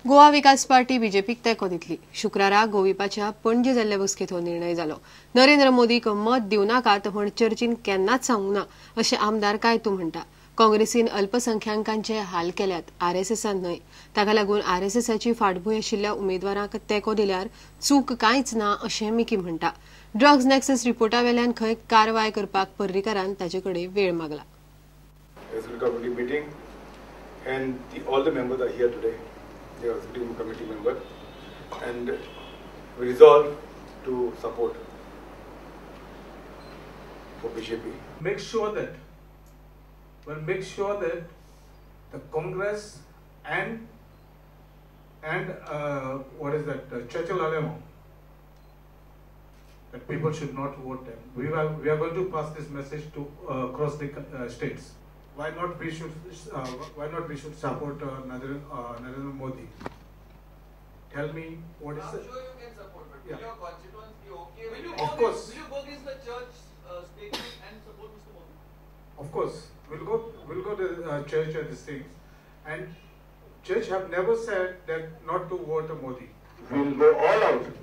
गोवा विकास पार्टी बीजेपीक तेंको दितली. शुक्रारा गोविपाच्या पणजे जाल्ल्या बसकेंत हो निर्णय जालो. नरेंद्र मोदीक मत दिवं नाकात म्हण चर्चीन केन्नाच सांगूंक ना अशें आमदार कायतू म्हणटा. काँग्रेसीन अल्पसंख्याकांचे हाल केल्यात, आरएसएसान न्हय. ताका लागून आरएसएसाची फाटभूंय आशिल्ल्या उमेदवारांक तेंको दिल्यार चूक कांयच ना अशें मिकी म्हणटा. ड्रग्ज नॅक्सस रिपोर्टा वेल्यान खंय कारवाय करपाक पर्रीकारान ताचे कडेन वेळ मागला. Meeting and all the members are here today. They are executive committee member and we resolve to support for BJP. Make sure that the Congress and what is that Churchill Alemao, that people should not vote them. We are going to pass this message to across the states. Why not we should support Narendra Modi? Tell me what is. I'm sure you can support, but yeah. Will your constituents be okay? Will you of course. Will you go against the church statement and support Mr. Modi? Of course, we'll go to church and these things, and church have never said that not to vote Modi. We'll go all out,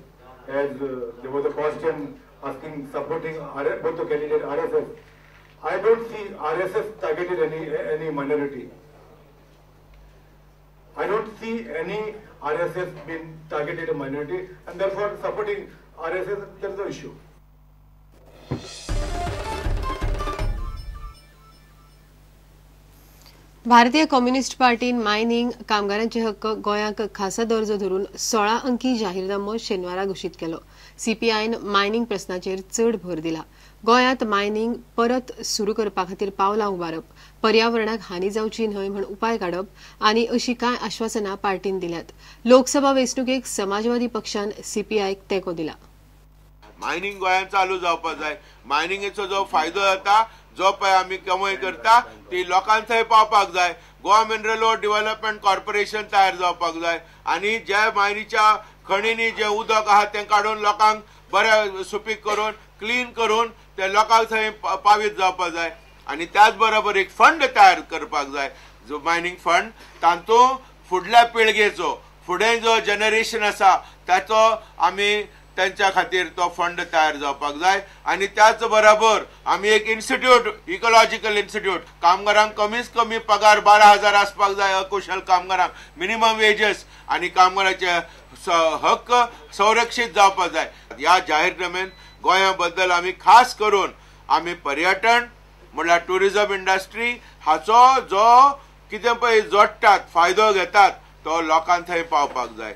as there was a question asking supporting both the candidate RSS. I don't see RSS targeted any minority. I don't see any RSS being targeted a minority, and therefore supporting RSS, there is no issue. भारतीय communist पार्टीन mining कामगारांचे हक्क गोंयांक खासा दर्जो धरून 16 अंकी जाहीरनामो शेनवारा घोशीत केलो. सीपीआयन मायनिंग प्रस्नाचेर चड भर दिला. गोंयांत मायनिंग परत सुरू करपा खातीर पावलां उबारप, पर्यावरणाक हानी जावची न्हय म्हण उपाय काडप आनी अशी कांय आश्वासनां पार्टीन दिल्यात. लोकसभा वेंचणुकेक समाजवादी पक्षान सीपीआयक तेंको दिला. मायनिंग गोंयांत चालू जावपाक जाय. मायनिंगेचो जो फायदो जाता, जो पळय आमी कमाय करता ती लोकांक थंय पावपाक जाय. गोवा मिनरल डेव्हलपमेंट कॉर्पोरेशन तयार जावपाक जाय आनी जे मायनीच्या खणींनी जे उदक आहा तें काडून लोकांक बरें सुपीक करून क्लीन करून ते लोकांक थंय पावीत जावपाक जाय. आनी त्याच बरोबर एक फंड तयार करपाक जाय, जो मायनिंग फंड, तातूंत फुडल्या पिळगेचो फुडें जो जनरेशन आसा ताचो आमी त्यांच्या खातीर तो फंड तयार जावपाक जाय. आनी त्याच बरोबर आमी एक इन्स्टिट्यूट, इकोलॉजिकल इन्स्टिट्यूट, कामगारांक कमीच कमी पगार 12,000 आसपाक जाय, अकुशल कामगारांक मिनिमम वेजेस आनी कामगारांचे हक्क संरक्षीत जावपाक जाय. ह्या जाहीरनाम्यान गोंया बद्दल आमी खास करून आमी पर्यटन म्हणल्यार ट्युरिजम इंडस्ट्री हाचो जो कितें पळय जोडटात, फायदो घेतात तो लोकांक थंय पावपाक जाय.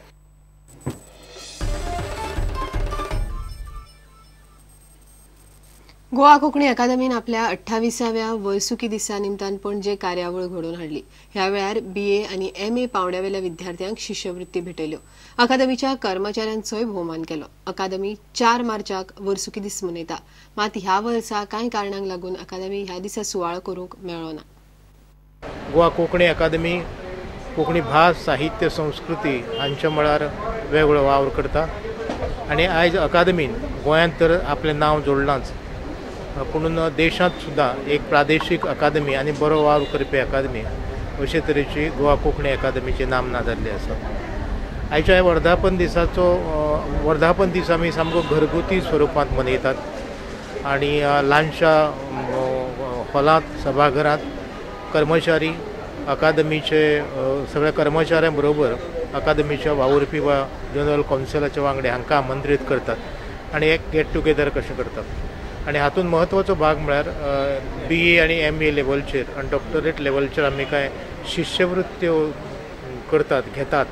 गोवा कोंकणी अकादमीन आपल्या 28व्या वर्सुकी दिसा निमतान पणजे कार्यावळ घडोवन हाडली. ह्या वेळार बीए आनी एमए पावंड्यावेल्या विद्यार्थ्यांक शिश्यवृत्ती भेटयल्यो. अकादमीच्या कर्मचाऱ्यांचोय भोवमान केलो. अकादमी 4 मार्चाक वर्सुकी दीस मनयता. मात ह्या वर्सा कांय कारणांक लागून अकादमी ह्या दिसा सुवाळो करूंक मेळ्ळो ना. गोवा कोंकणी अकादमी कोंकणी भास, साहित्य, संस्कृती हांच्या मळार वेगळो वावर करता आनी आयज अकादमीन गोंयांत तर आपलें नांव जोडलांच, पुणून देशांत सुद्दां एक प्रादेशीक अकादमी आनी बरो वावर करपी अकादमी अशे तरेची गोवा कोंकणी अकादमीची नामना जाल्ली आसा. आयच्या वर्धापन दिसाचो वर्धापन दीस आमी सामको घरगुती स्वरुपांत मनयतात आनी ल्हानशा हॉलांत, सभाघरांत कर्मचारी, अकादमीचे सगळ्या कर्मचाऱ्यां बरोबर अकादमीच्या वावुरपी वा जनरल कावन्सिलाचे वांगडी हांकां आमंत्रीत करतात आनी एक गेट टुगेदर कशें करतात. आनी हातूंत म्हत्वाचो भाग म्हळ्यार बी ए आनी एम ए लेवलचेर आनी डॉक्टरेट लेवलचेर आमी कांय शिश्यवृत्त्यो करतात, घेतात.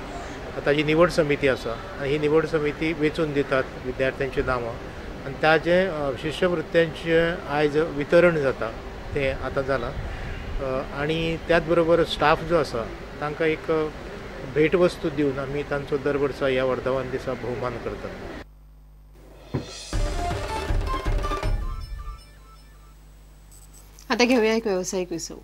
ताजी निवड समिती आसा आनी ही निवड समिती वेंचून दितात विद्यार्थ्यांची नांवां आनी ताजें शिश्यवृत्त्यांचें आयज वितरण जाता तें आतां जालां. आनी त्याच बरोबर स्टाफ जो आसा तांकां एक भेटवस्तू दिवन आमी तांचो दर वर्सा ह्या वर्धापन दिसा भोवमान करतात. आता घेऊया एक व्यावसायिक विसव.